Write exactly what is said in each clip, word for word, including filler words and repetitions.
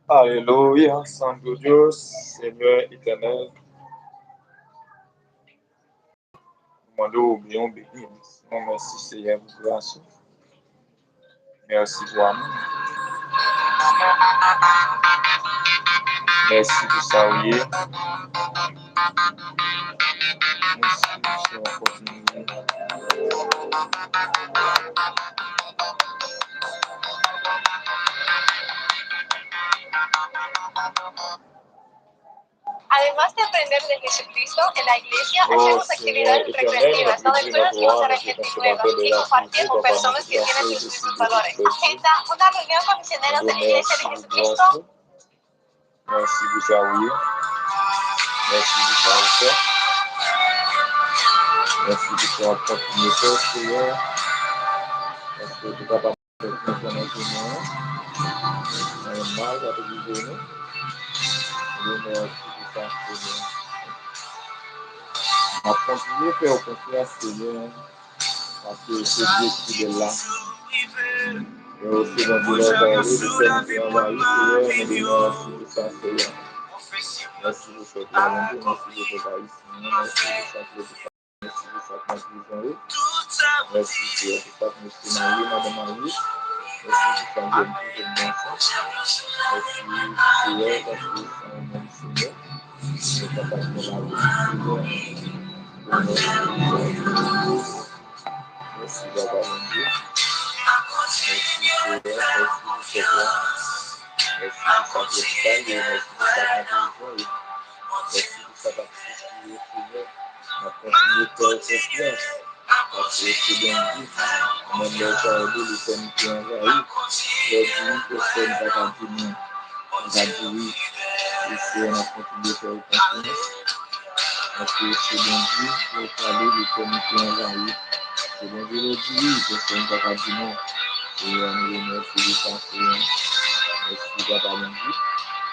Alelouya, Santo Dios, Senyè etènèl. Mande w byen w beni. Mèsi, Seyè, pou gras ou. Mèsi pou amou. Mèsi pou sa w ye. Mèsi pou sa w kontinye. Además de aprender de Jesucristo, en la iglesia hacemos actividades recreativas donde puedes conocer a gente nueva y compartir con personas que tienen tus mismos valores. Agenda una reunión con misioneros de la Iglesia de Jesucristo. Mèsi pou sa w ye. Mèsi pou sa w fè. Mèsi pou sa w ap kontinye fè, Seyè. Paske ou te kapab fè konsa nan jounen an. Anyen mal pa t rive nou. Mèsi pou sa, Seyè. M ap kontinye fè w konfyans, Seyè. Paske ou se Dye ki fidèl la. E ou se Bondye lè w pale, se sèl ki anvayi, Seyè, nou di mèsi pou sa, Seyè. Mèsi pou pèp la, Bondye, mèsi pou pèp ayisyen an, mèsi pou sa ki Mèsi pou sa k nan prizon yo. Mèsi, Seyè, pou sa k mete nan yo, madanm mari. Mèsi pou sa k jèn fi, jèn gason. Mèsi, Seyè, paske se yon moun, Seyè. Nou kapab gen lavi, Seyè. Mèsi, Papa Bondye. Mèsi, Seyè, mèsi pou pèp la. Mèsi pou sa k lopital yo, mèsi pou sa k nan prizon yo. Mèsi pou sa k ap soufri yo, Seyè. N ap kontinye fè w konfyans. Paske ou se Bondye. Menm lè w pale, letènite anvayi. Lè w di wi, pèsòn pa ka di non. Pa ka di wi. E Seyè, n ap kontinye fè w konfyans. Paske ou se Bondye, lè w pale, letènite anvayi. Se Bondye lè w di wi, pèsòn pa ka di non. Seyè, nou remèsye w pou sa, Seyè. Mèsi, Papa Bondye.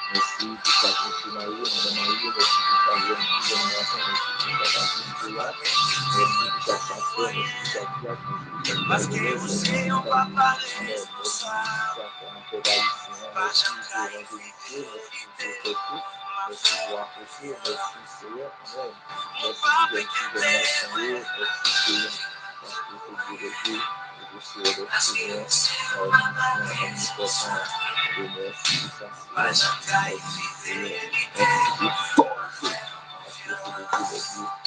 Mèsi pou sa k mete nan yo, madanm mari yo. Mèsi pou sa k jèn fi, jèn gason. Mèsi pou sa k ap vin pou la. Mèsi pou sa k pastè. Mèsi pou sa k dyak. Mèsi pou sa k pastè. Amèn. Mèsi pou sa k pèp ayisyen an. Mèsi pou evanjelis yo. Mèsi pou pwofèt yo. Mèsi pou apot yo. Mèsi, Seyè. Amèn. Mèsi pou jèn fi, jèn gason yo. Mèsi, Seyè. Paske se Dye de Dye, e pou Seyè de Seyè, omnisyan, omnipotan, e mèsi pou sa, Seyè. Mèsi, Seyè. Mèsi pou tout, paske se de Dye de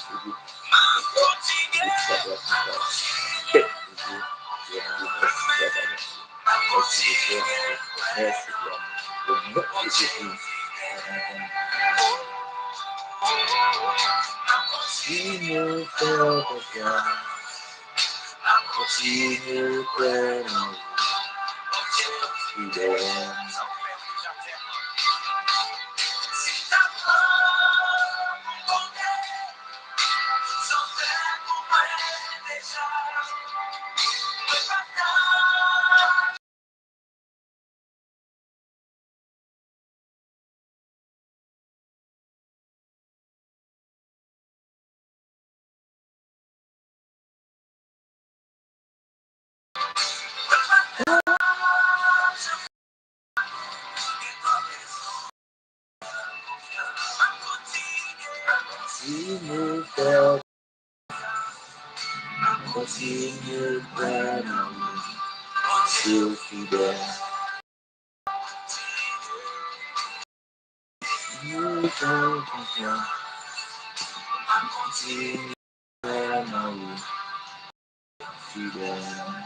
Dye, e pou tout sa k la sou tè. Tèt de Dye, Seyè, nou di mèsi, Papa, mèsi. Mèsi pou kè, mèsi pou amou. O non de Jezi. Kontinye fè konfyans. Kontinye kwè nan ou. Fidèl. Kontinye fè, kontinye kwè nan ou, Bondye fidèl. Kontinye fè konfyans, kontinye kwè nan ou, fidèl.